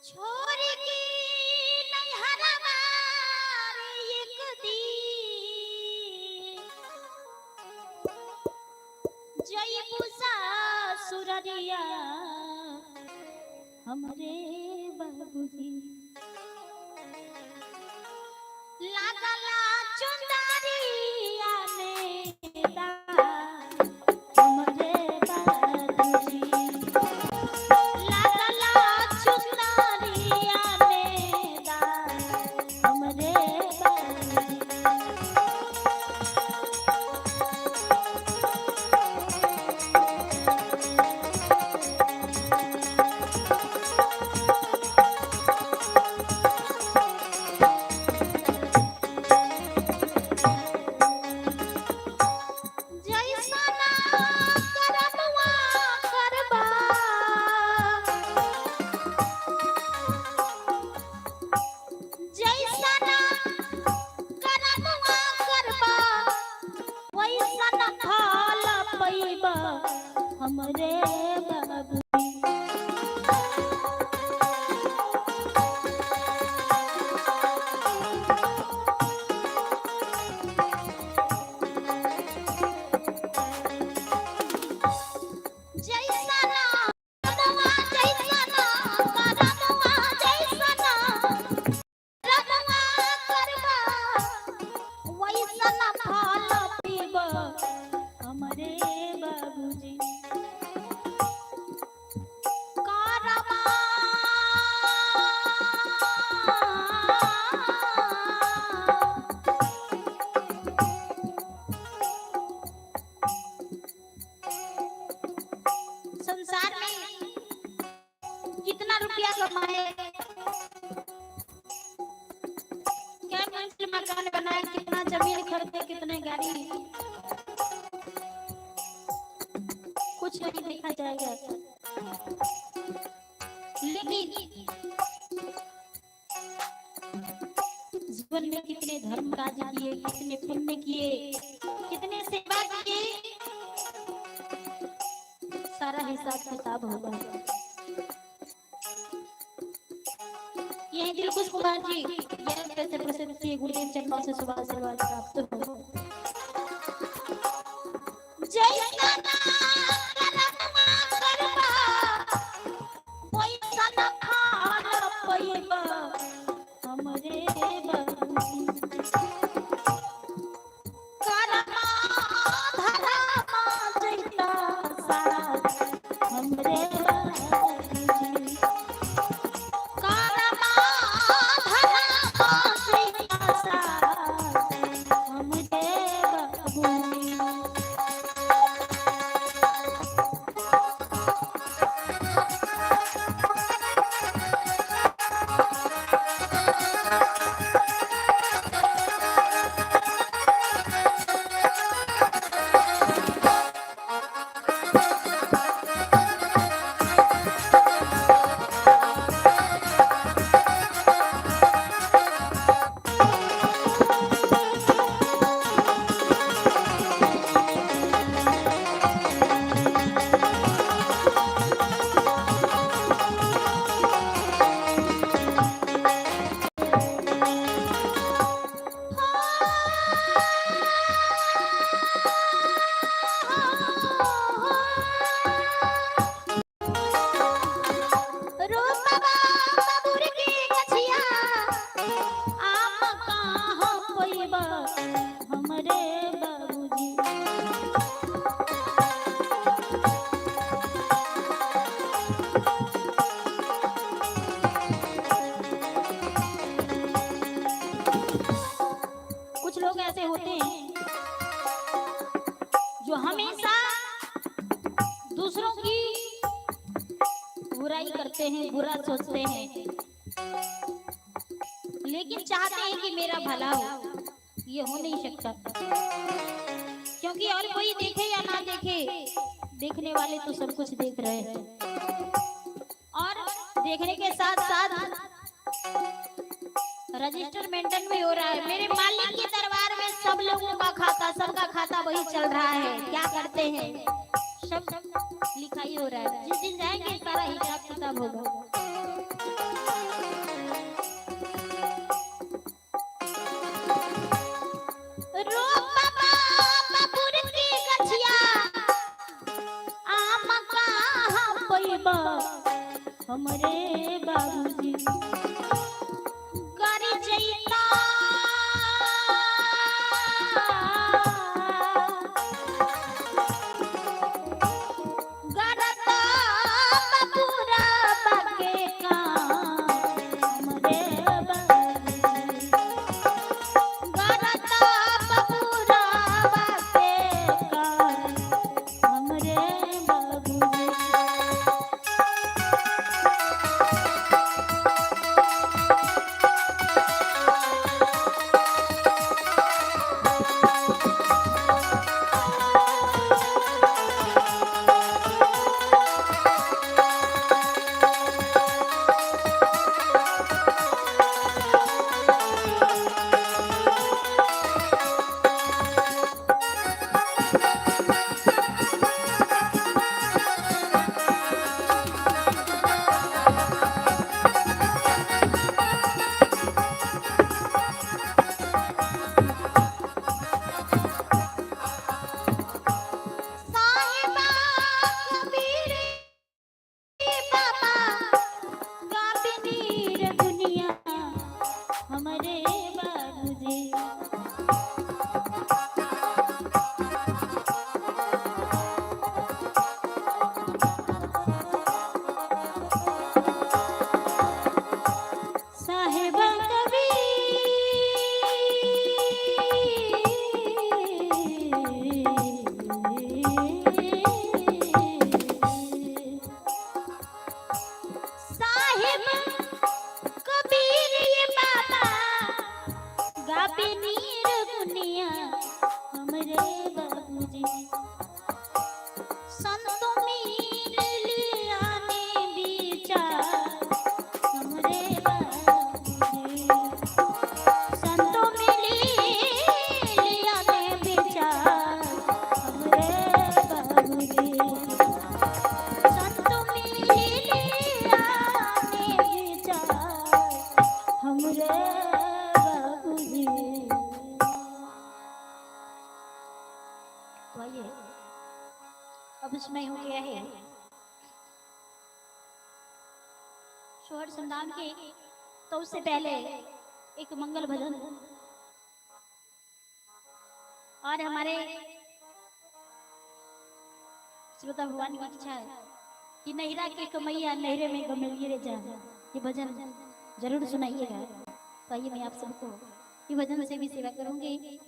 छोड़ के नैहरवा रे एक दिन जइबू ससुररिया हमरे बाबूजी। लागला चुंदरिया में दाग हमरे बाबूजी। लागला चुंदरिया में दाग हमरे बाबूजी। जैसा ना करमवा करबा, जैसा ना करमवा करबा, वैसा ना फल पैबा हमरे बाबू। जैसा ना करमवा, जैसा ना करमवा, जैसा ना करमवा करबा, वैसा ना फल पैबा हमरे बाबूजी। करमा संसार में कितना रुपया कमाए, क्या मंजिल मकान बनाए, कितना जमीन खरीदे, कितने गाड़ी, कुछ नहीं देखा जाएगा। लेकिन जीवन में कितने धर्म कार्य किए, कितने पुण्य किए, कितने सेवा किए, सारा हिसाब किताब होगा। यही दिलकुश कुमार जी यह कैसे प्रसिद्ध श्री गुरुदेव चरणों से सुबह आशीर्वाद प्राप्त हो। जैसा ना करमवा करबा, वैसा ना फल पैबा हमरे बाबूजी। करमा धरमा जैता साथ हमरे बाबूजी। करमा धरमा जैता साथ हमरे बाबूजी। रूपवा बबुर के गछिया, आम कहाँ पैबा हमरे बाबूजी। कुछ लोग ऐसे होते हैं जो हमेशा दूसरों की बुराई करते हैं, बुरा सोचते हैं, लेकिन चाहते हैं कि मेरा भला हो। ये हो नहीं सकता, क्योंकि और कोई देखे या ना देखे, देखने वाले तो सब कुछ देख रहे हैं। और देखने के साथ साथ रजिस्टर मेंटेन भी हो रहा है। मेरे मालिक के दरबार में सब लोगों का खाता, सबका खाता वही चल रहा है। क्या करते हैं, सब लिखाई हो रहा है। जिस दिन जाएंगे सारा हिसाब किताब होगा। हमरे बाबूजी। कर जैता गरता बबूरा बाके काम हमरे बाबूजी। गरता बबूरा बाके काम हमरे बाबूजी। साहिबा कबीर बाबा गाबिनीर दुनिया हमरे बाबूजी। साहिबा कबीर साहिब कबीर ये बाबा गाबे नीर दुनिया हमरे बाबूजी। संत मीर लियाने विचार हमरे बाबूजी। संतों मिली लियाने विचार हमरे बाबूजी। संतों मिली लियाने विचार हमरे बाबूजी। तो आइए अब समय हो गया है शोहर संधान के, तो उससे पहले एक मंगल भजन और हमारे श्रोता भगवान की इच्छा है कि नैरा के कमैया नहरे में गमेलिए रे जा, ये भजन जरूर सुनाइएगा। तो आइए मैं आप सबको ये भजन से भी सेवा करूंगी।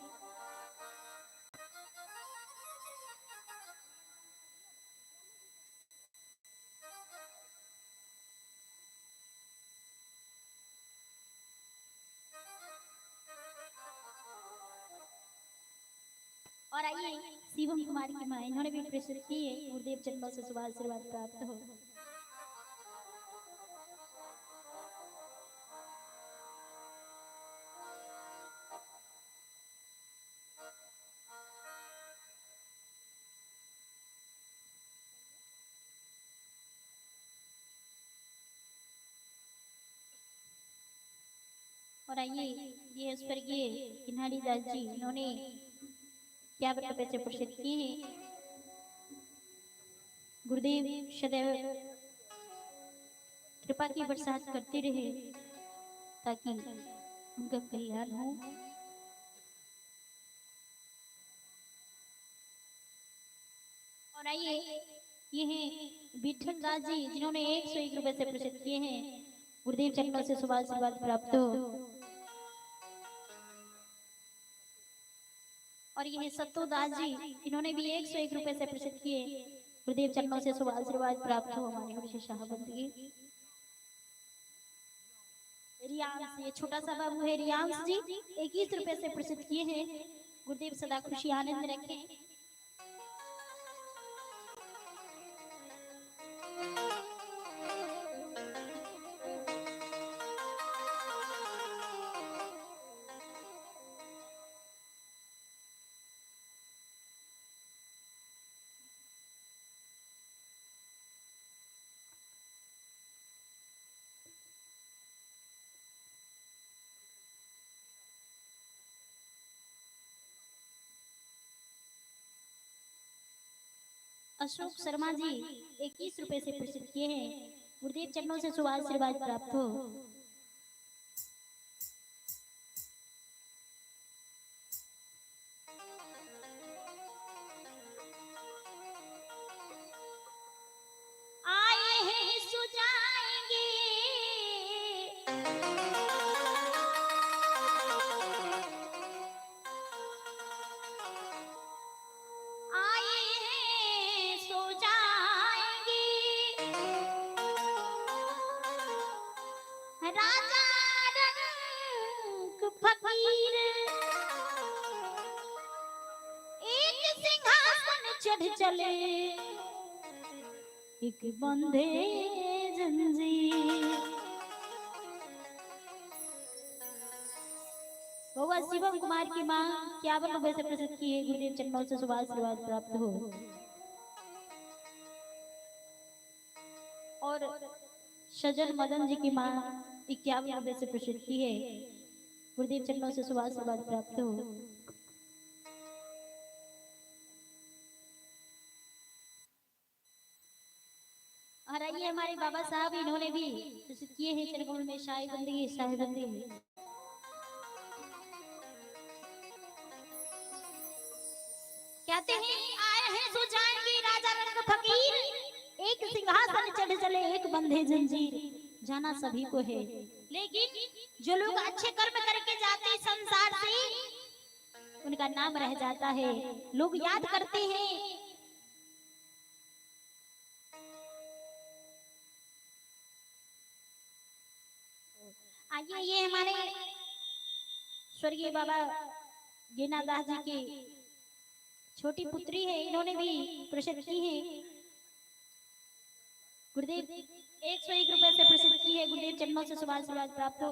और आइए शिवम कुमार की माँ, इन्होंने भी प्रेषित की है, गुरुदेव चरणों से शुभ आशीर्वाद प्राप्त हो। और आइए ये स्वर्गीय किन्हारी दास जी, इन्होंने क्या रुपए से प्रेषित किए हैं। गुरुदेव सदैव कृपा की बरसात करते रहे ताकि उनका कल्याण हो। और आइए ये हैं विठल दास जी, जिन्होंने 101 रुपए से प्रेषित किए हैं। गुरुदेव चरणों से शुभ आशीर्वाद प्राप्त हो। और ये सत्तो दास जी, इन्होंने भी 101 रुपए से प्रेषित किए। गुरुदेव चरणों से शुभ आशीर्वाद प्राप्त हो हमारे हर्ष शाह बंदगी। रियांश, ये छोटा सा बाबू है रियांश जी, 21 रुपए से प्रेषित किए हैं। गुरुदेव सदा खुशी आनंद रखें। अशोक शर्मा जी 21 रुपए से प्रेषित किए हैं। गुरुदेव चरणों से शुभ आशीर्वाद प्राप्त हो। आए हैं सुजाएंगे, आए हैं सो जाएंगे, राजा रंग फकीर एक सिंहासन चढ़ चले, एक बंधे जंजीर। बउआ शिवम कुमार की माँ 51 रुपए से प्रसिद्ध की है। गुरुदेव चरणों से शुभ आशीर्वाद प्राप्त हो। और सजन मदन जी की माँ 51 रुपए से प्रसिद्ध की है। गुरुदेव चरणों से शुभ आशीर्वाद प्राप्त हो। और आइए हमारे बाबा साहब, इन्होंने भी प्रसिद्ध किए हैं चरणों में साहिबंदी साहिबंदी। कहते हैं आए हैं सो जाएंगे राजा रंग फकीर, एक सिंहासन चढ़ चले एक बंधे जंजीर। जाना सभी को है, लेकिन जो लोग अच्छे कर्म करके जाते संसार से, उनका नाम रह जाता है, लोग याद करते हैं। आइए ये हमारे स्वर्गीय बाबा गेना दास जी की छोटी पुत्री है, इन्होंने भी प्रसिद्ध की है। गुरुदेव 101 रुपए से प्रसिद्ध की है। गुरुदेव चरणों से शुभ आशीर्वाद प्राप्त हो।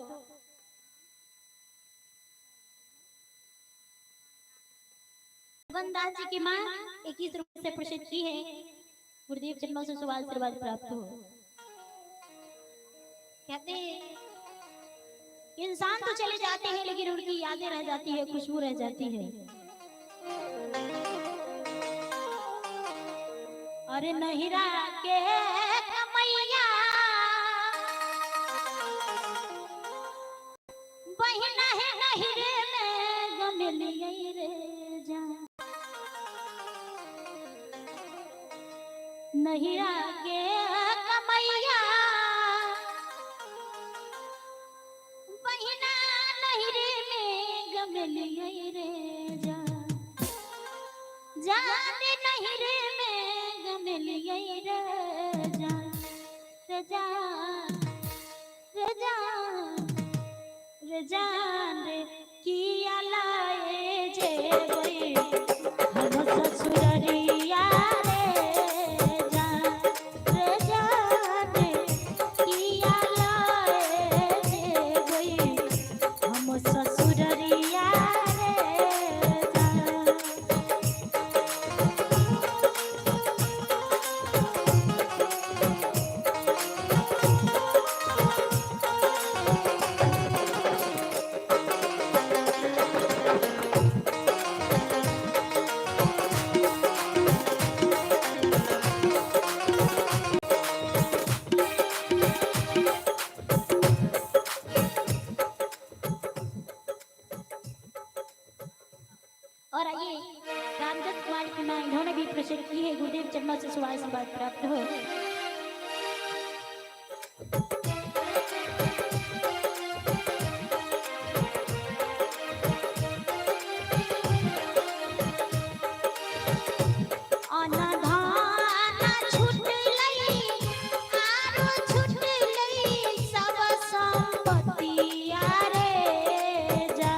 दास जी की माँ 21 रुपए से प्रसिद्ध की है। गुरुदेव चरणों से शुभ आशीर्वाद प्राप्त हो। कहते हैं इंसान तो चले जाते हैं, लेकिन उनकी यादें रह जाती है, खुशबू रह जाती है। अरे नहिरा के कमैया बहिना है नहिरे में गमलियै रे जा, नहिरा के कमैया बहिना नहिरे में गमलियै रे जा, जाने नहिरे में गमलियै रे जा, रे जा रे जा रे जान रे किया लाए जेबै हम ससुररिया रे जा, रे जान रे किया लाए जेबै हम ससुररिया रे जा। और आइए रामदत्त कुमार की माँ, इन्होंने भी प्रसिद्ध की है। गुरुदेव चरणों से शुभ आशीर्वाद प्राप्त हो। अनधान छुटलै आरो छुटलै सब संपत्तिया रे जा।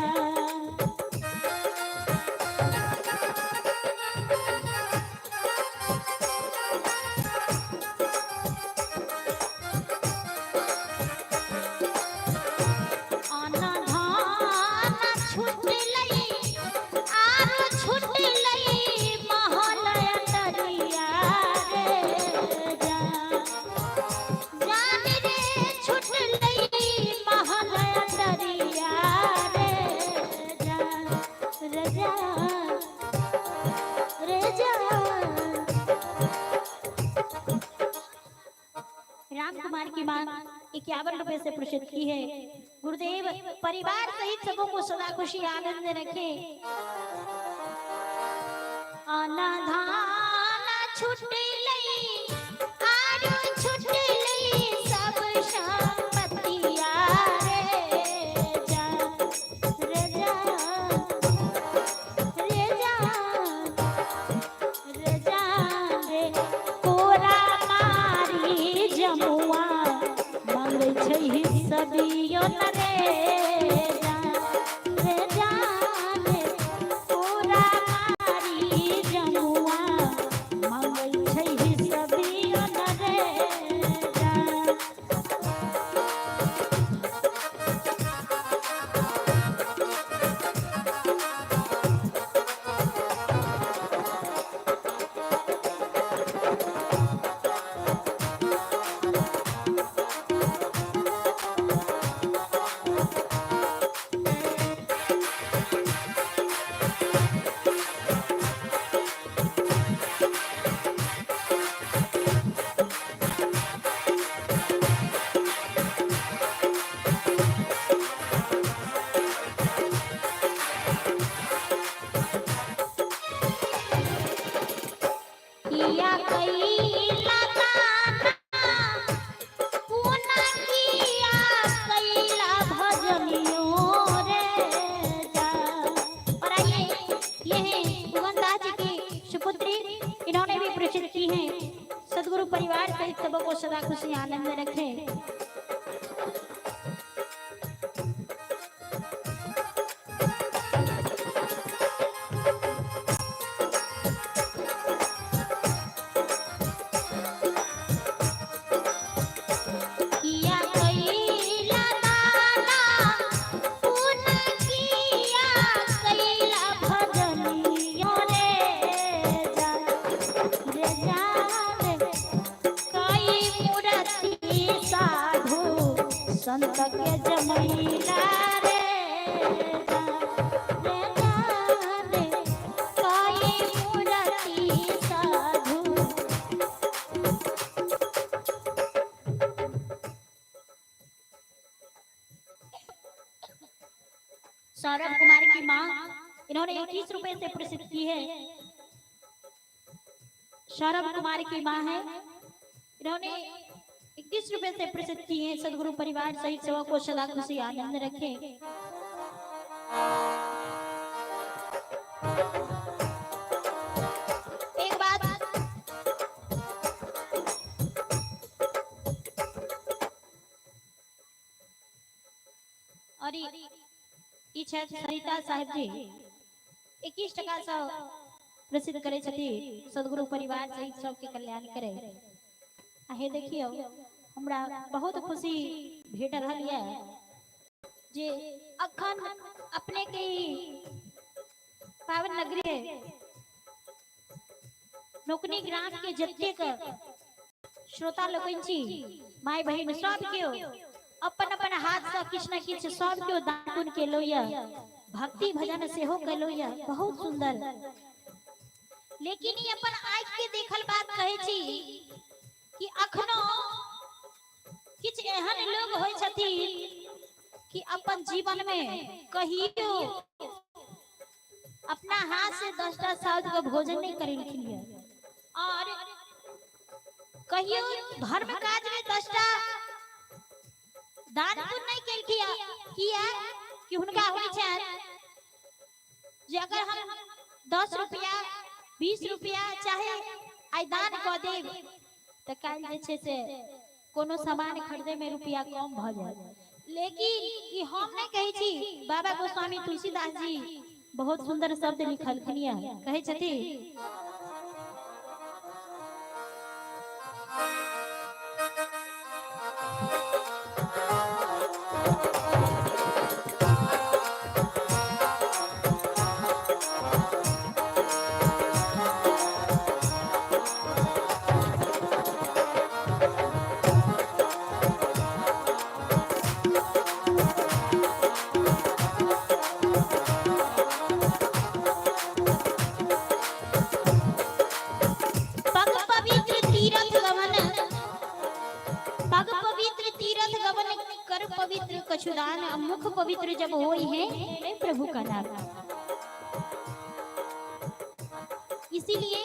की मां 51 रुपए से प्रसिद्ध की है। गुरुदेव परिवार सहित सबों को सदा खुशी आनंद रखे। अनाधान छुट लई आरो छुट लई सब संपत्तिया रे जा रे जा रे जा रे जा रे कोरा मारी जमुआ मांगै छै हिस्सा दियो न रे जा रे जा रे कोरा मारी जमुआ मांगै छै हिस्सा दियो न रे जा। किया कैला दाना पुना किया कैला भजनियो रे जा। और आइए ये हैं उगनदास जी की सुपुत्री, इन्होंने भी प्रसिद्ध की हैं। सदगुरु परिवार सहित सबको सदा खुशी आनंद रखे। किया कैला दाना पुना किया कैला भजनियो रे जा रे जा रे कई मूर्ति साधु संत के जमैला रे जा रे जा रे कई मूर्ति साधु। सौरभ कुमार की माँ, इन्होंने 21 रुपए से प्रसिद्ध की है। सौरभ कुमार की माँ है, इन्होंने 21 रुपए से प्रसिद्ध की है। सदगुरु परिवार सहित सेवा को सदा खुशी आनंद रखे। एक बात और ई छथि सरिता साहेब जी 21 टका से प्रसिद्ध करे छथि। सदगुरु परिवार सहित सबके कल्याण करे। आ हे देखियौ हमरा बहुत खुशी भेट रहल ये जे अखन अपने के ई पावन नगरी है नोकनी ग्राम के जतेक श्रोता लोकनि छी, माय बहिन सब केओ अपन अपन हाथ से किछु न किछु सब केओ दान पुण्य केलौ ये, भक्ति भजन सेहो केलौ ये, बहुत सुंदर। लेकिन ई अपन आँखि के देखल बात कहै छी कि अखनो किछु एहन लोग होइ छथिन कि अपन जीवन में कहियो अपना हाथ से 10टा साउथ के भोजन नहीं करेलखिन ये और कहियो धर्म काज में 10टा दान पुण्य नहीं केलखिन। किया कि हुनका होइ छनि जे अगर हम 10 रुपया 20 रुपया चाहे आइ दान कऽ देब तऽ काल्हि जे छै से कोनो सामान खरीदे में रुपया कम भऽ जायत। लेकिन ई हम नहि कहै छी, बाबा गोस्वामी तुलसीदास जी बहुत सुंदर शब्द लिखलखिन ये, कहै छथिन कवन कर पवित्र कछुदान, मुख पवित्र जब होई है प्रभु का नाम। इसीलिए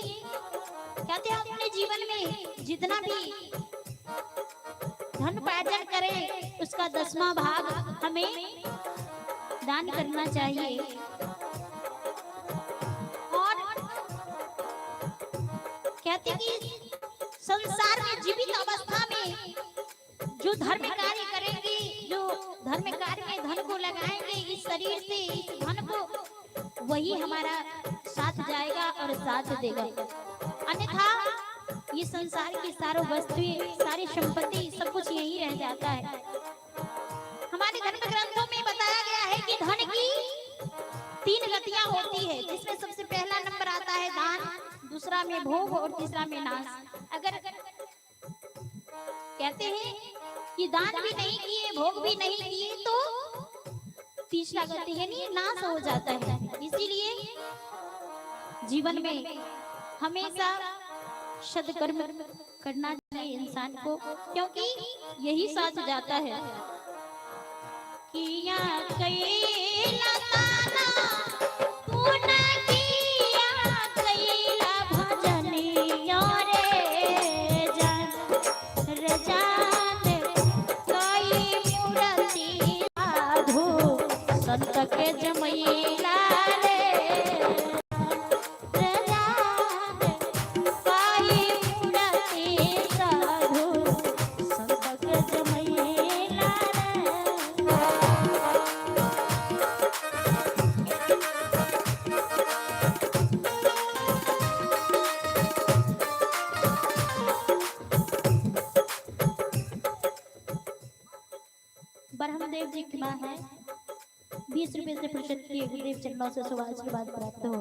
कहते हैं अपने जीवन में जितना भी धन उपार्जन करें उसका 10वां भाग हमें दान करना चाहिए। और कहते कि संसार में जीवित अवस्था में जो धर्म कार्य करेंगे, जो धर्म कार्य में धन को लगाएंगे, इस शरीर से इस धन को, वही हमारा साथ जाएगा और साथ देगा। अन्यथा ये संसार की सारी वस्तुएं, सारी संपत्ति, सब कुछ यही रह जाता है। हमारे धर्म ग्रंथों में बताया गया है कि धन की 3 गतियां होती है, जिसमें सबसे पहला नंबर आता है दान, दूसरा में भोग और तीसरा में नाश। अगर कहते हैं कि दान भी नहीं किए, भोग भी नहीं किए, तो तीसरा गति यानी नाश हो जाता है। इसीलिए जीवन में हमेशा सदकर्म करना चाहिए इंसान को, क्योंकि यही साथ जाता है। किया कैला ताना तू ना किया कैला भजनिया रे जान रजान, कई मूर्ति साधु संत के जमैला रे रजान, कई मूर्ति साधु संत के जमैला रे। ब्रह्मदेव जी की माँ है, 20 रुपए से प्रसिद्ध किए गुरुदेव चरणों से शुभ आशीर्वाद प्राप्त हो।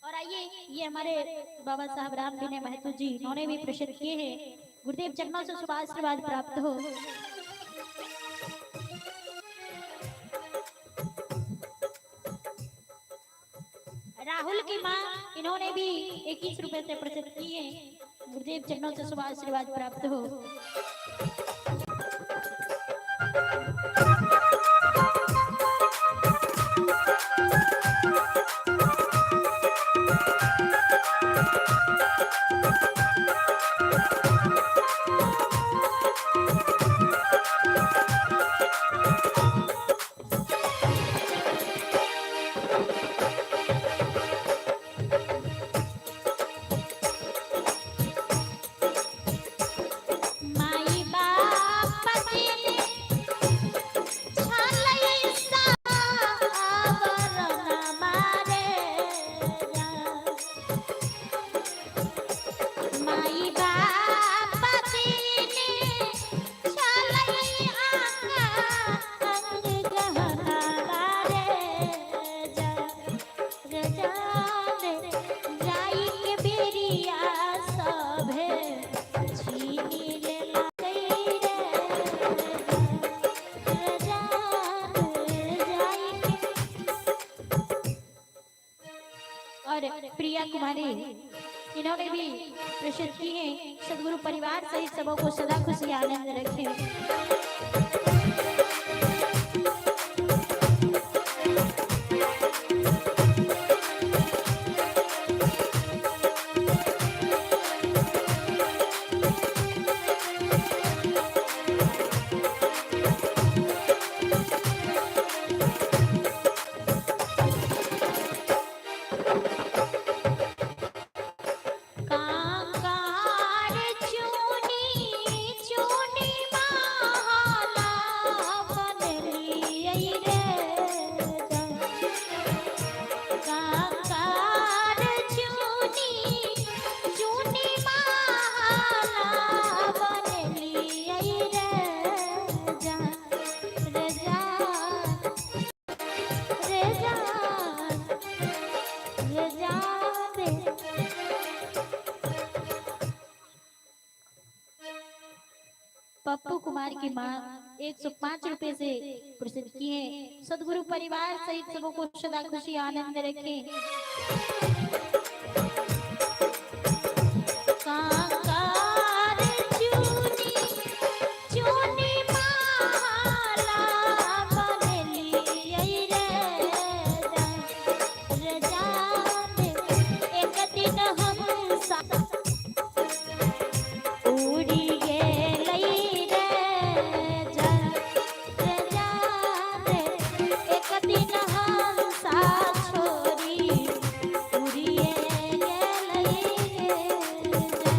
और आइए, ये हमारे बाबा साहब राम विनय महतो जी, इन्होंने भी प्रसिद्ध किए हैं। गुरुदेव चरणों से शुभ आशीर्वाद प्राप्त हो। राहुल की माँ, इन्होंने भी 21 रुपए से प्रसिद्ध किए हैं। गुरुदेव चरणों से शुभ आशीर्वाद प्राप्त हो। माई बाप दिले छलई सावरन मारे, माई बाप दिले छलई आंगा अंग गहना बारे जान, जाई के बेरिया सभे छीनी लेला रे जान, जाई के। और प्रिया कुमारी, इन्होंने भी प्रसिद्ध की है। सदगुरु परिवार सहित सबों को सदा खुशी आनंद रखे। कांकार चुनी चुनी माला दे। पप्पू कुमार की माँ 105 रुपए से प्रसिद्ध की है। सदगुरु परिवार सहित सबों को सदा खुशी आनंद रखे। कांकार चूनी चूनी माला बनेली रे रजा दे, एक दिन हम सा उड़ी गेलै रे रजा दे, एक दिन हंसा छोड़ी उड़िए गेलै रे जा।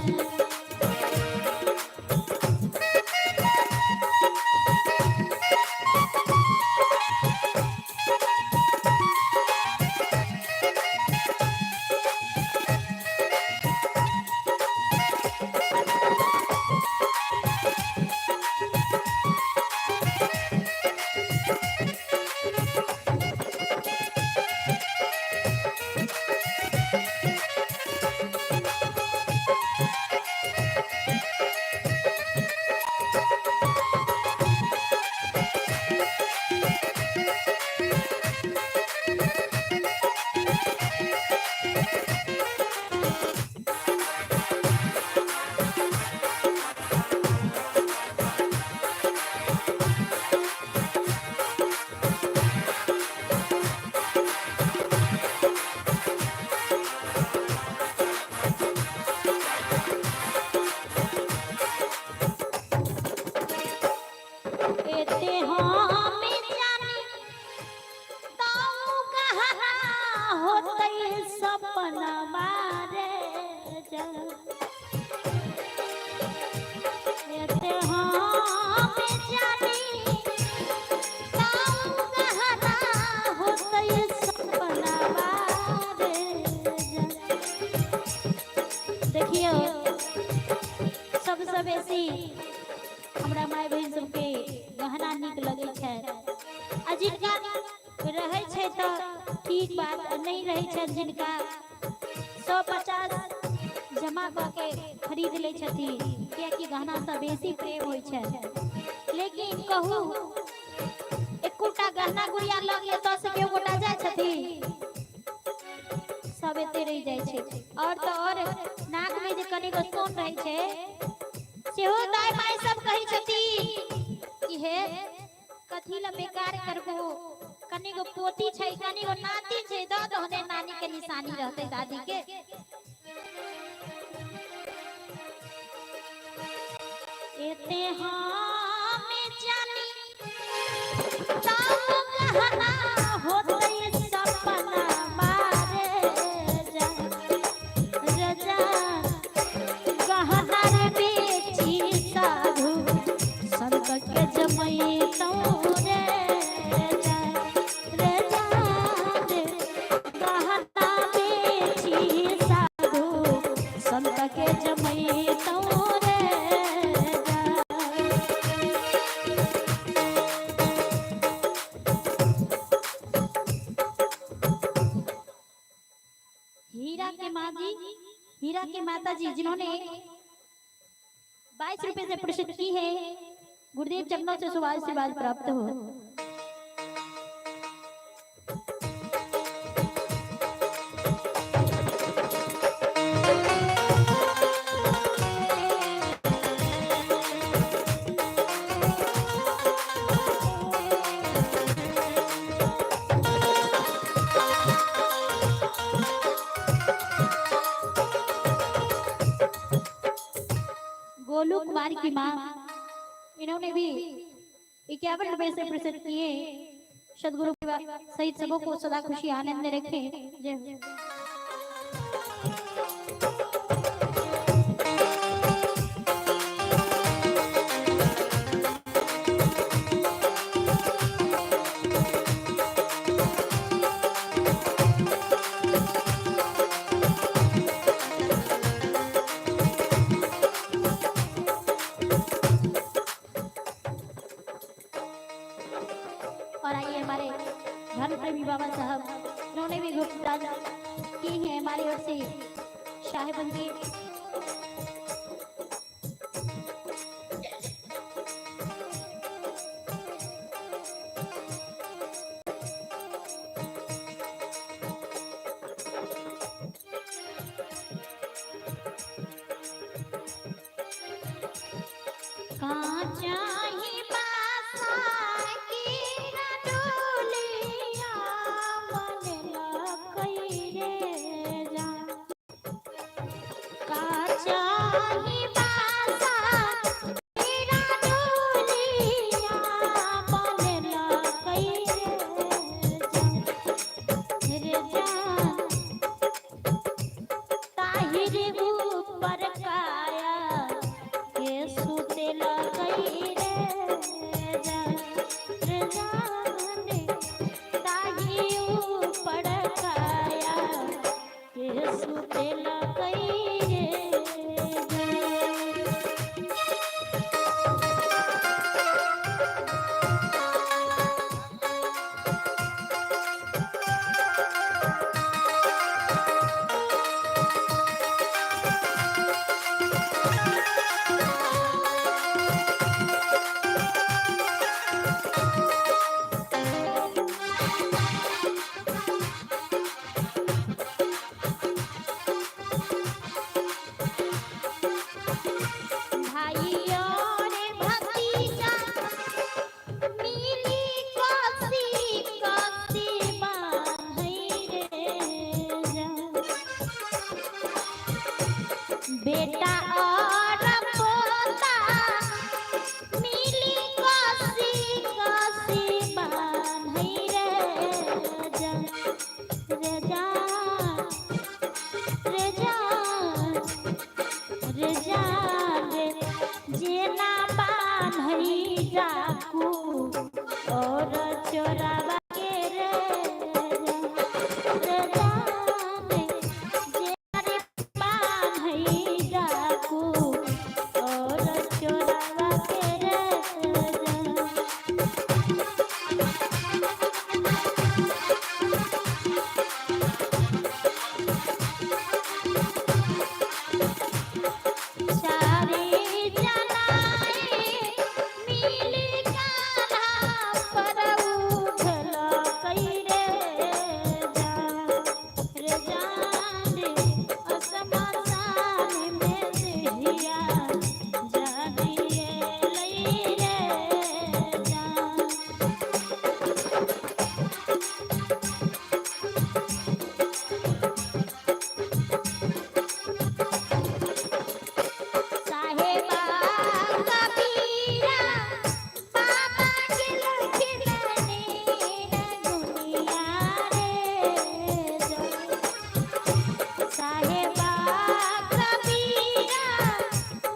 एते हम जानी ताऊ कहाँ होतै सपना मारे जा। एते हम जानी ताऊ कहाँ होतै सपना मारे जा। देखियौ, सबसँ बेसी हमरा माय बहिन सबके गहना नीक लगै छै आ जिनका रहै छै तऽ ठीक बात, आ नहि रहै छै जिनका 150 जमा कऽ के खरीद लै छथिन, कियाकि गहनासँ बेसी प्रेम होइ छै। लेकिन कहू, एकोटा गहना गुड़िया लऽ गेलै तऽ से केओ गोटा जाइ छथिन? सब एते रहि जाइ छै। और तऽ और नाकमे जे कनिगो सोन रहै छै सेहो दाय माय सब कहै छथिन कि हे कथी ला बेकार करबो, कनिगो पोती छै, कनिगो नाती छै, दऽ दहने नानी के निशानी रहतै दादी के। एते हम जानी ताऊ गहना होतै सपना मारे जा रजा, गहना रे बेची साधु संत के जमैतौ रे जा रे जा रे, गहना बेची साधु संत के जमैतौ रे जा। हीरा के माँ जी, हीरा के माता जी, जिन्होंने 22 रुपए से प्रसिद्ध की है, गुरुदेव चरणों से शुभ आशीर्वाद प्राप्त हो। गोलू कुमार की माँ, इन्होंने भी 51 रुपए से प्रसिद्ध किए। सदगुरु सहित सबों को सदा खुशी आनंद में रखे। जय हो। और आइए हमारे धर्म प्रेमी बाबा साहब, इन्होंने भी गुप्त दान की है हमारे। हमारी ओर से साहेबगंज। काचा ही बासा की डोलिया मन लकई रे जा। काचा ही बासा तेरा डोलिया मन लकई रे जा। रे जा ताहिर ऊपर काया के सुते लगई रे जा। रे जाने ताही ऊपर काया के सुते लगई रे जा। भाई और भतीजा मिली कसी कसी बांधई रे जा। बेटा और पोता मिली कसी कसी बांधई रे जा। रे जा रे जा रे जा रे जेना बान्हई डाकू और चोरावा के रे जा। रे जाने जेना रे बान्हई डाकू और चोरावा के रे जा। चारे जनाए मिली कान्हा पर उठल कई रे जा। रे जाने असमसान में देहिया जानिए लई रे जा। साहेबा कबीरा बाबा के लखनने दुनिया रे जा। साहेबा कबीरा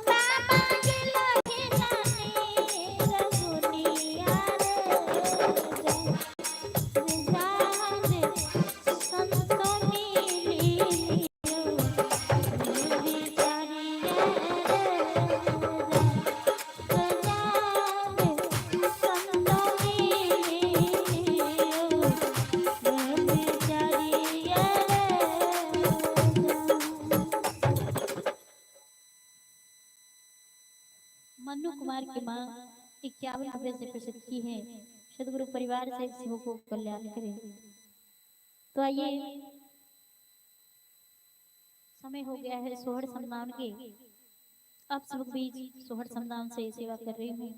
बाबा के लखनने दुनिया रे जा। रे संत मिली मन्नू कुमार की माँ 51 रुपए से प्रसिद्ध की है। सदगुरु परिवार से सबको कल्याण करें। तो आइए, समय हो गया है सोहर समदान के। आप सब बीच सोहर समदान से सेवा कर रही हूँ।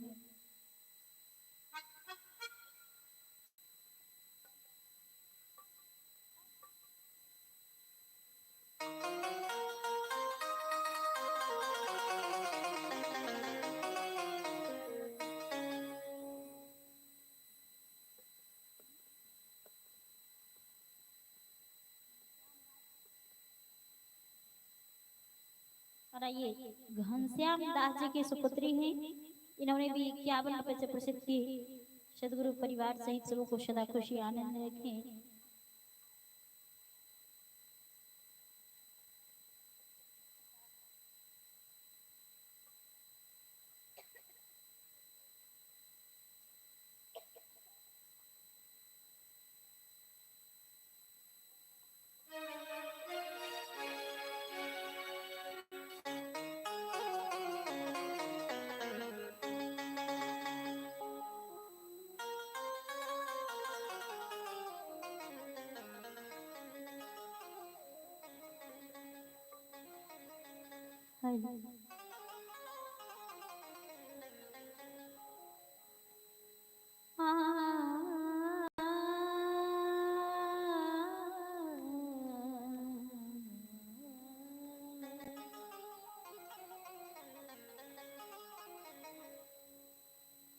और आइए, घनश्याम दास जी के सुपुत्री हैं। इन्होंने भी 51 रुपए से प्रसिद्ध की। सदगुरु परिवार सहित सबको सदा खुशी आनंद रखें।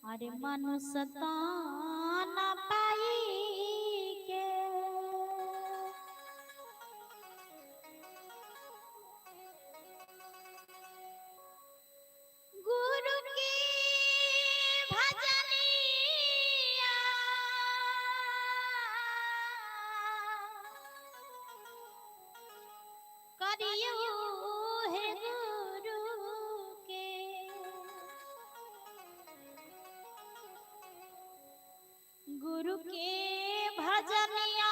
अरे मनुष्य ताना पाई के गुरु की भजनिया करियो हे गुरु के। गुरु के भजनिया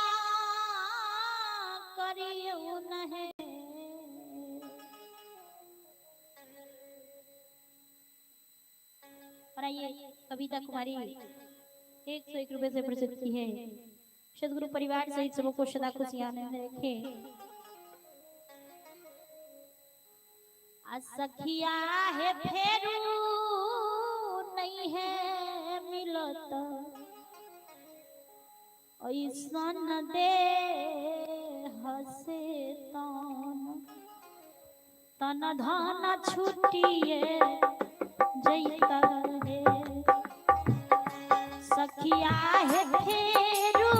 करियो नहे। और आइए कविता कुमारी 101 रुपए से प्रसिद्ध की है। सदगुरु परिवार सहित सबको सदा खुशियां रखे। आ सखिया है फेरू नहीं है मिलत ऐसन दे हसे तन तन धन छुटिए जैता हे। सखिया है फेरू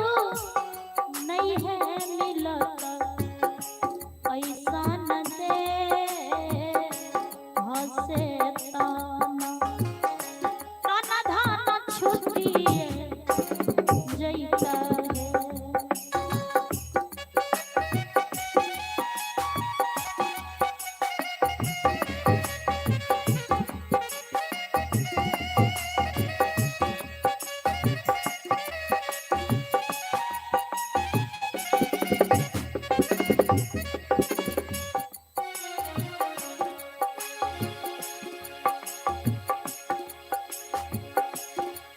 नहीं है मिलत ऐसन दे हसे तन तन धन छुटिए जैता हे।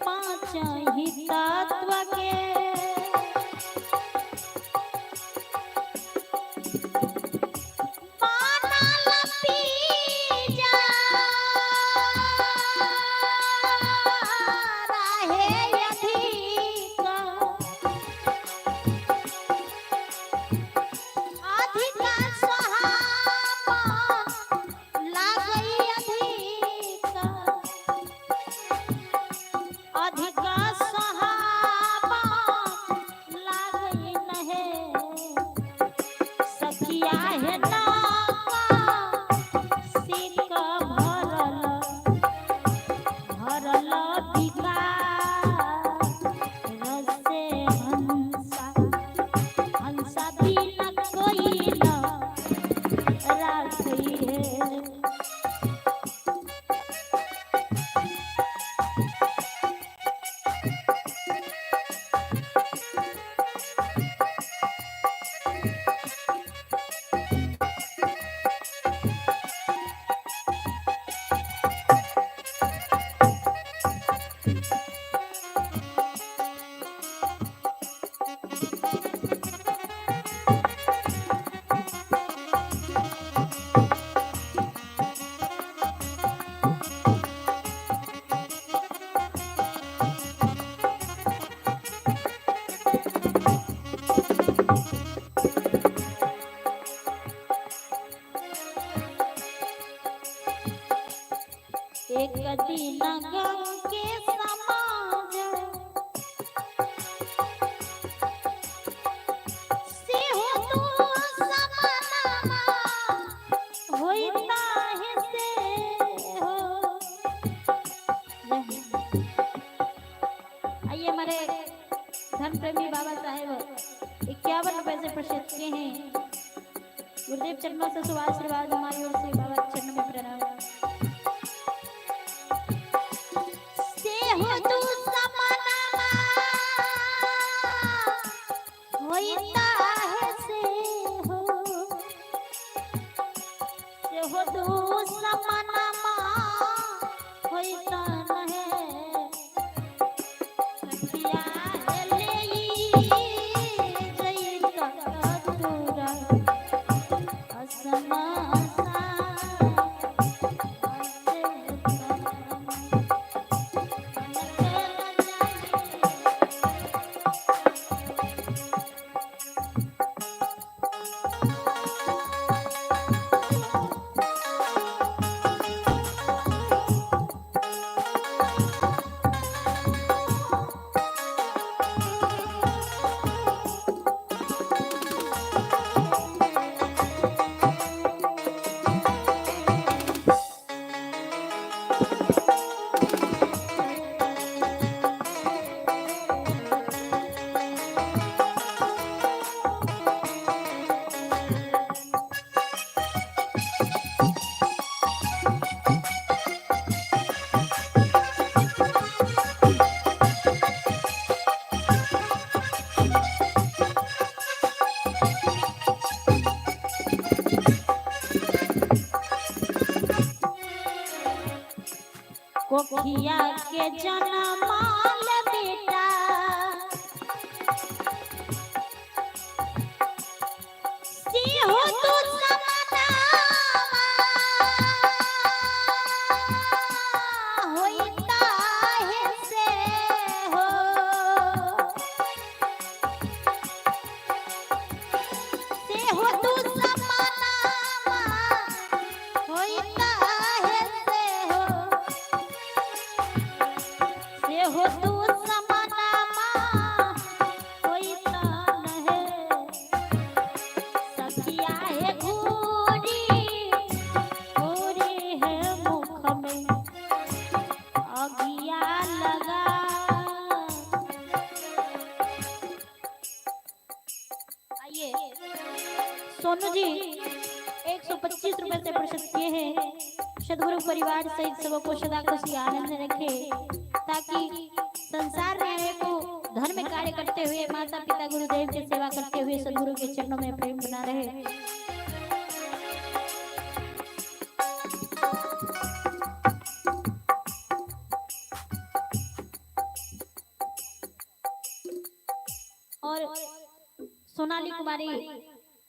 पांच ही तत्व के बनल पीजा रहे अधिक अधिक सोहावन लागई अधिक अधिक सोहावन लागई नहे। सखिया है नाका सिक भरल भरल विकार रसे हंसा हंसा बिना कोई न राखी है। एक दिन गम के समाज से हो तू समानामा होइता है से हो। आइए हमारे धर्म प्रेमी बाबा साहेब 51 रुपए से प्रसिद्ध किए हैं। गुरुदेव चरणों से शुभ आशीर्वाद हमारी ओर से बाबा चरण में प्रणाम। से हो तू समानामा होइता है से हो तू समानामा होइता है। सखिया है लेई जैता तोरा असमा सा। कोखिया के जनमाल बेटा, से हो तू समानावा होइता है से हो, से हो तू समानावा होइता है से हो, से हो तू समानावा होइता है। सखिया है घूरी घूरी है मुख में अगिया लगा। आइए सोनू जी 125 रुपए से प्रशस्त किए हैं। सदगुरु परिवार सहित सबको सदा खुशी आनंद रखे, ताकि संसार में आए को धर्म कार्य करते हुए माता पिता गुरुदेव की सेवा करते हुए सदगुरु के चरणों में प्रेम बना रहे। और सोनाली कुमारी,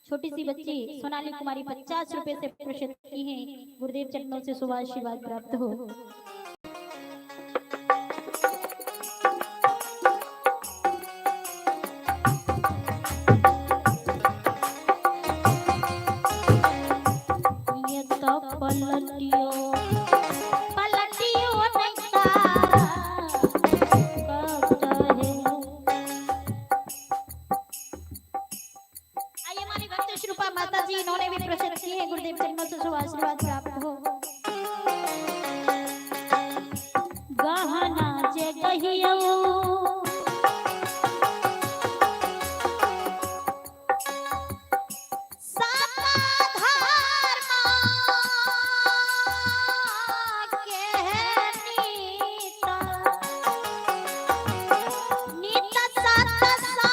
छोटी सी बच्ची सोनाली कुमारी 50 रुपए से प्रशस्त की हैं। गुरुदेव चरणों से शुभ आशीर्वाद प्राप्त हो। ये तो पलटियो पलटियो नहीं तारा कब है। आइए हमारी भक्त श्रुपा माता जी, इन्होंने भी प्रशस्त की है। गुरुदेव चरणों से शुभ आशीर्वाद प्राप्त हो। गहना जे कहियो के नीता, नीता सत्संग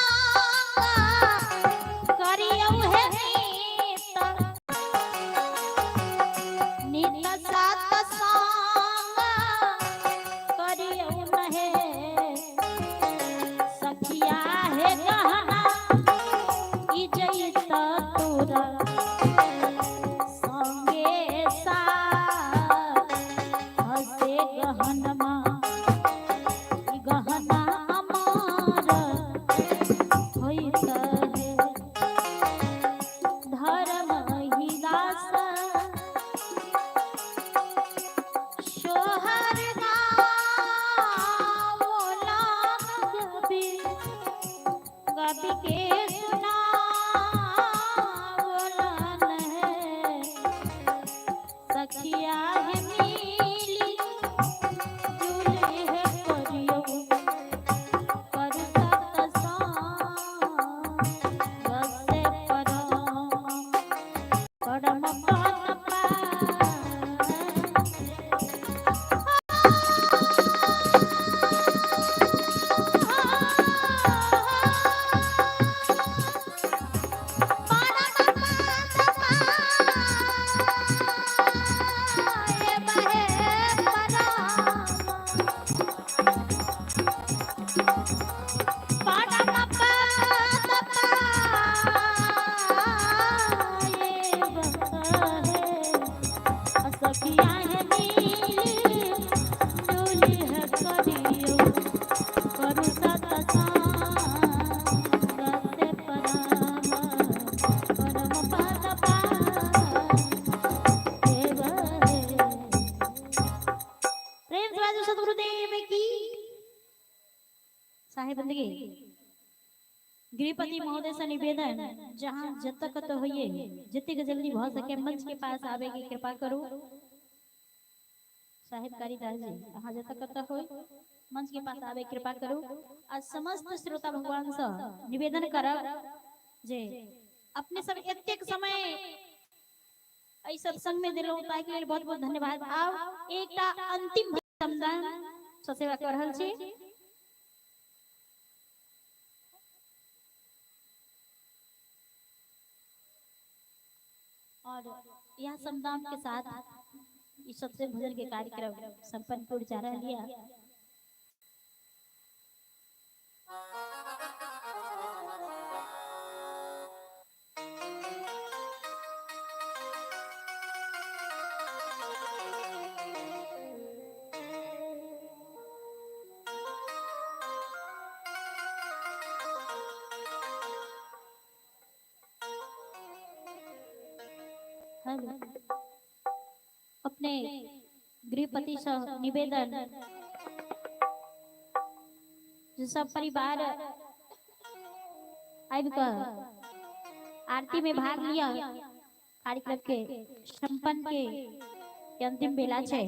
करियौ हे नीता, नीता सत्संग करियौ नहे। सखिया हे गहना इजैत तोरा संगे साथ, हसे गहनमा ई गहना अमर होइत है। धर्म ही दास सोहर गावला गबी गबी के सुनावलन है। सखिया है मिली जुले है करियो कर सत्संग से परम परम पद पाए। सखिया है मिली डोली है करियो करू सत्संग से परम परम पद पाए देव है। प्रेम से बाजू सदगुरुदेव की। साहेब बंदगी, गृहपति महोदय से निवेदन, जहाँ जत कत होइए जतेक जल्दी भ सके मंच के पास आवे की कृपा करू। साहेब कारीदास जी, अहाँ जत कत हो मंच के पास आवे कृपा करू। आ समस्त श्रोता भगवान से निवेदन करब जे अपने सब एतेक समय एहि सत्संग में देलहुँ ताहिके लेल बहुत बहुत धन्यवाद। आब एकटा अंतिम समदान सेवा कऽ रहल छी। और यह समदान के साथ ई सत्संग भजन के कार्यक्रम संपन्न पूर्ण जा रहल यऽ। हेलो। अपने गृहपति से निवेदन जे सब परिवार आबि कऽ आरती में भाग लिया, कार्यक्रम के संपन्न के अंतिम बेला छै।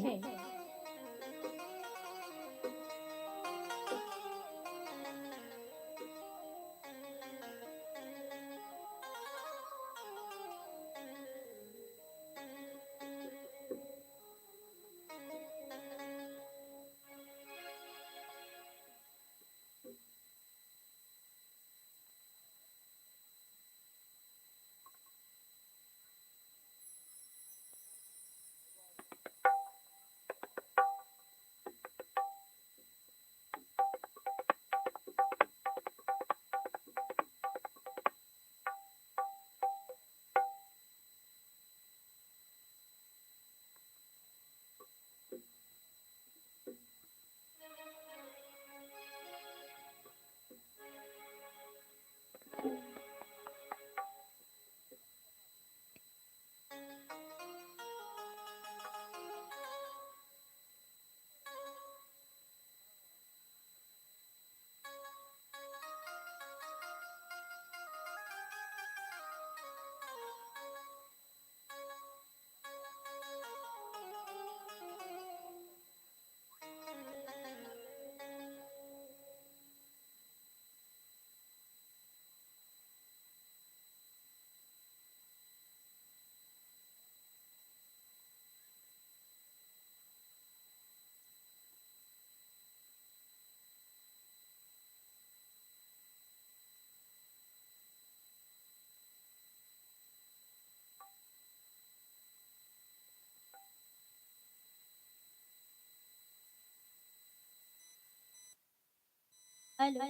हेलो।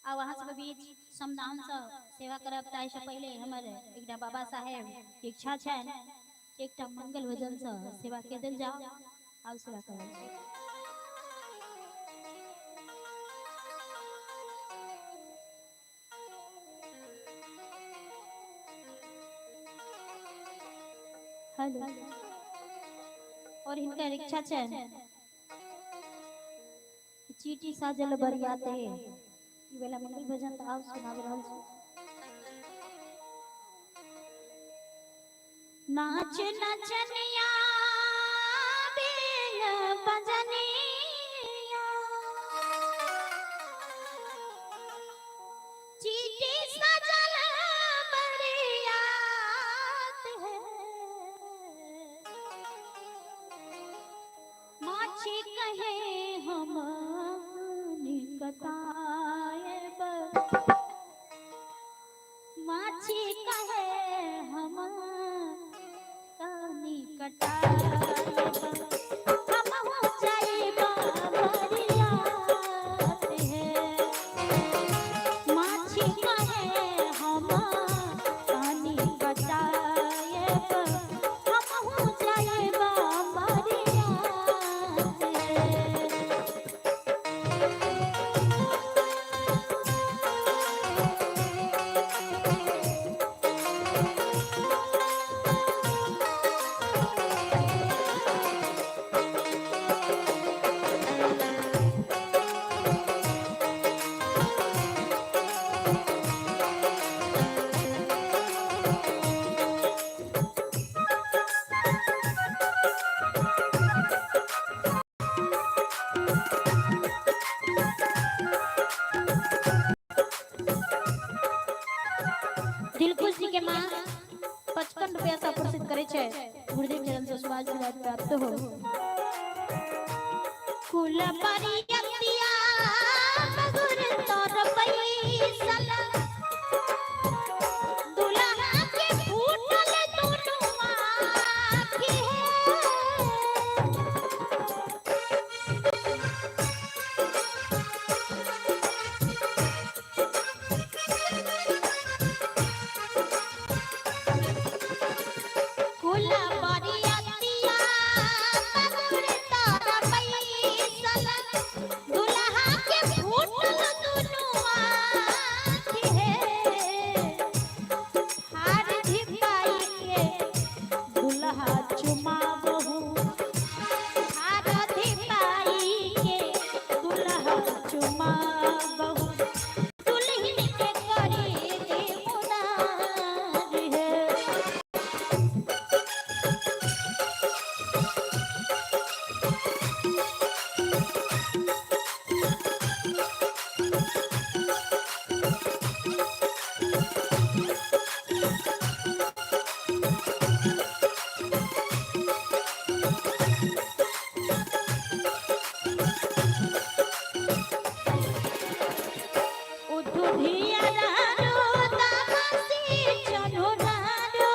आब अहाँ सबके बीच समदाउनसँ सेवा करब, ताहिसँ पहिले हमर एकटा बाबा साहेब के इच्छा छनि एकटा मंगल भजनसँ सेवा के देल जाओ। आब सेवा करब। हेलो। और हिनकर इच्छा छनि चीटी साजल बरियाते, ई वाला मंगल भजन तऽ आब सुनाबि रहल छी। नाच नचनिया बेल बजनिया, चीटी साजल बरियात है, माछी कहे हम निकताएब, माछी कहे हम निकटाएब, हमहु जाइब बरियात है, माछी कहे हम निकटाएब, हमहु जाइब बरियात है। दिलकुश जी के माँ 55 रुपया से पुरस्कृत करे छै, गुरुदेव चरण से शुभाशीर्वाद प्राप्त हो। कुल परियतिया मगुर तोर पैसल, दुल्हा के फूटल दुनु आँखि है, कुल बरियतिया तगड़ तारा पैसल दुल्हा के फूटल दुनू आँख हे। हार धिपाई के दुल्हा चुमाबहु, हार धिपाई के दुल्हा चुमाबहु, दुल्हन के करी देमुनार हे। उठुधिया रारो दामासी चढ़ो रारो,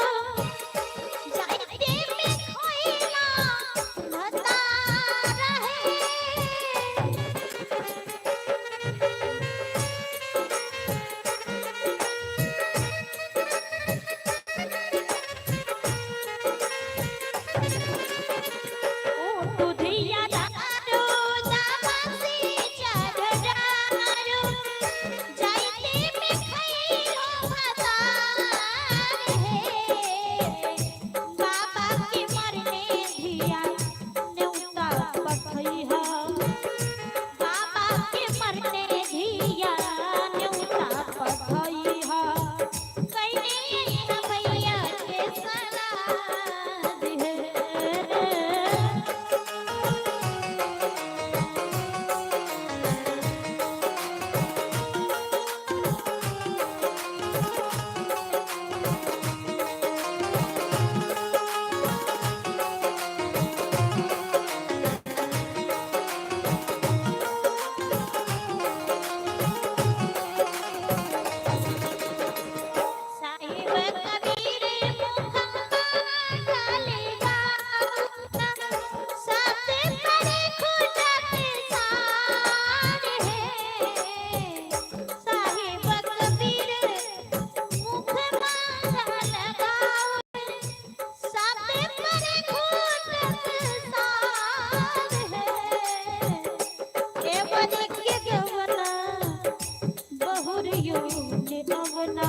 जाइते में खोइला भता रहे। उठुधिया रारो दामासी चढ़ो रारो, जाइते में खैरो भतार हे। बाबा के मरने धिया नेउता पठैहा, बाबा के मरने धिया नेउता पठैहा, कैने भैया के सलाद हे। साहिब कबीर मुखम्मा डाले गाना, सात परे खुटत सार है। साहिब कबीर मुखम्मा डाले गाना, सात परे खुटत सार है। ए मन के गवना बहुरियो ने अवना,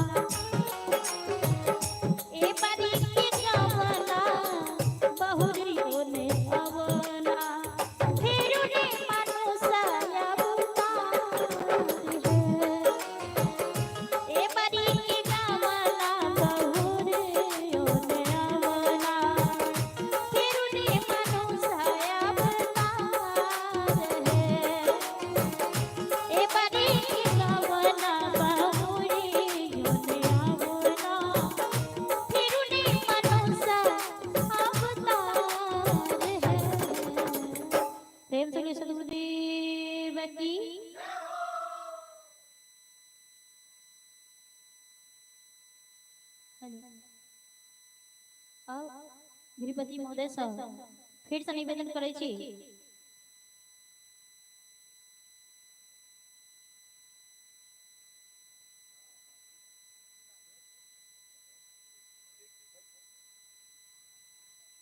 ए बारी के गवना बहुरियो ने अवना, फेरू ने मनुष्य अवतार है। ए बारी के गवना बहुरियो ने अवना, फेरू ने मनुष्य अवतार है। ए बारी के गवना बहुरियो ने अवना, फिरुने मनुष्य अवतार है। प्रेम से बोलिए सदगुरुदेव की। हेलो। अब गृहपति महोदय सँ फिर से निवेदन करै छी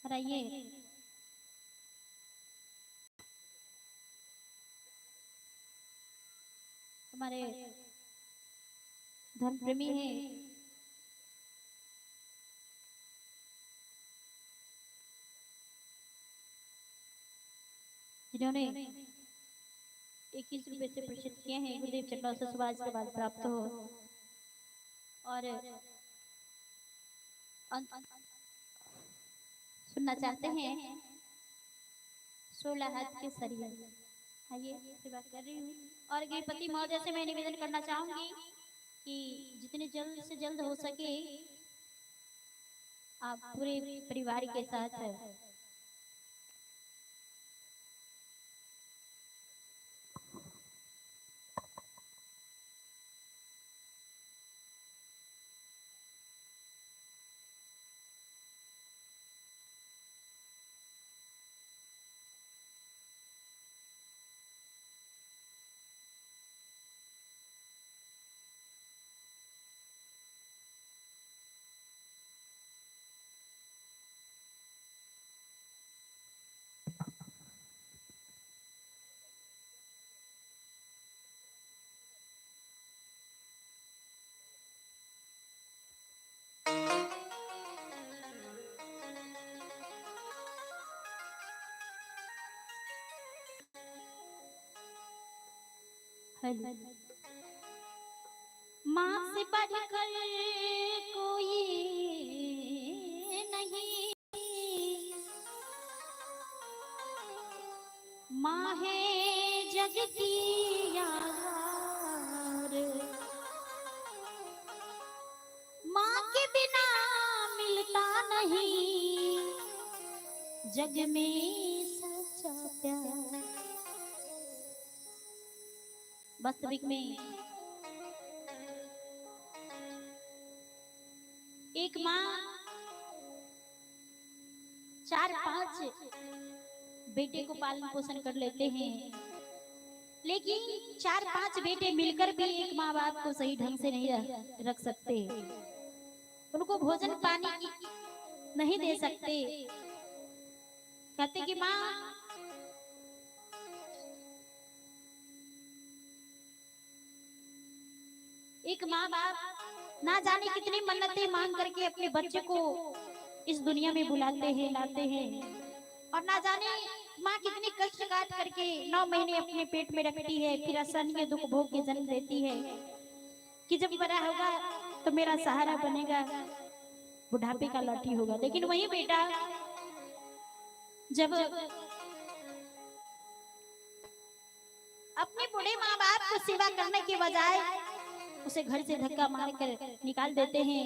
और आइए हमारे धर्म प्रेमी हैं जिन्होंने 21 रुपए से प्रेषित किए हैं, गुरुदेव चरणों से सुभाष के बाद प्राप्त हो। और अंत सुनना चाहते हैं 16 हाथ के सरिया, आइए सेवा कर रही हूँ। और गृहपति महोदय से मैं निवेदन करना चाहूंगी कि जितने जल्द से जल्द हो सके आप पूरे परिवार के साथ हेलो। माँ से बढ़कर कोई नहीं, माँ है जग की आधार, माँ के बिना मिलता नहीं जग में सच्चा प्यार। वास्तविक में एक माँ 4-5 बेटे को पालन पोषण कर लेते हैं, लेकिन 4-5 बेटे मिलकर भी एक माँ बाप को सही ढंग से नहीं रख सकते, उनको भोजन पानी की नहीं दे सकते। कहते कि माँ एक माँ बाप ना जाने कितनी मन्नतें मांग करके अपने बच्चे को इस दुनिया में बुलाते हैं, लाते हैं, और ना जाने माँ कितनी कष्ट काट करके 9 महीने अपने पेट में रखती है, फिर असहनीय दुख भोग के जन्म देती है कि जब बड़ा होगा तो मेरा सहारा बनेगा, बुढ़ापे का लाठी होगा। लेकिन वही बेटा जब अपने बूढ़े माँ बाप को सेवा करने के बजाय उसे घर से धक्का मारकर निकाल देते हैं,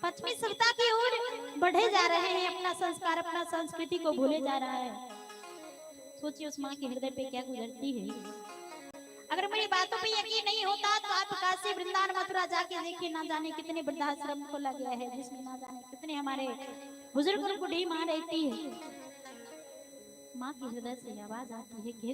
पश्चिमी सभ्यता की ओर बढ़े जा रहे हैं, अपना संस्कार अपना संस्कृति को भूले जा रहा है। सोचिए उस माँ के हृदय पे क्या गुजरती है। अगर मेरी बातों पे यकीन नहीं होता तो आप काशी वृंदावन मथुरा जाके देखिए, ना जाने कितने वृद्धाश्रम खोला गया है जिसमें ना जाने कितने हमारे बुजुर्ग और बूढ़ी माँ रहती है। माँ के हृदय से आवाज आती है कि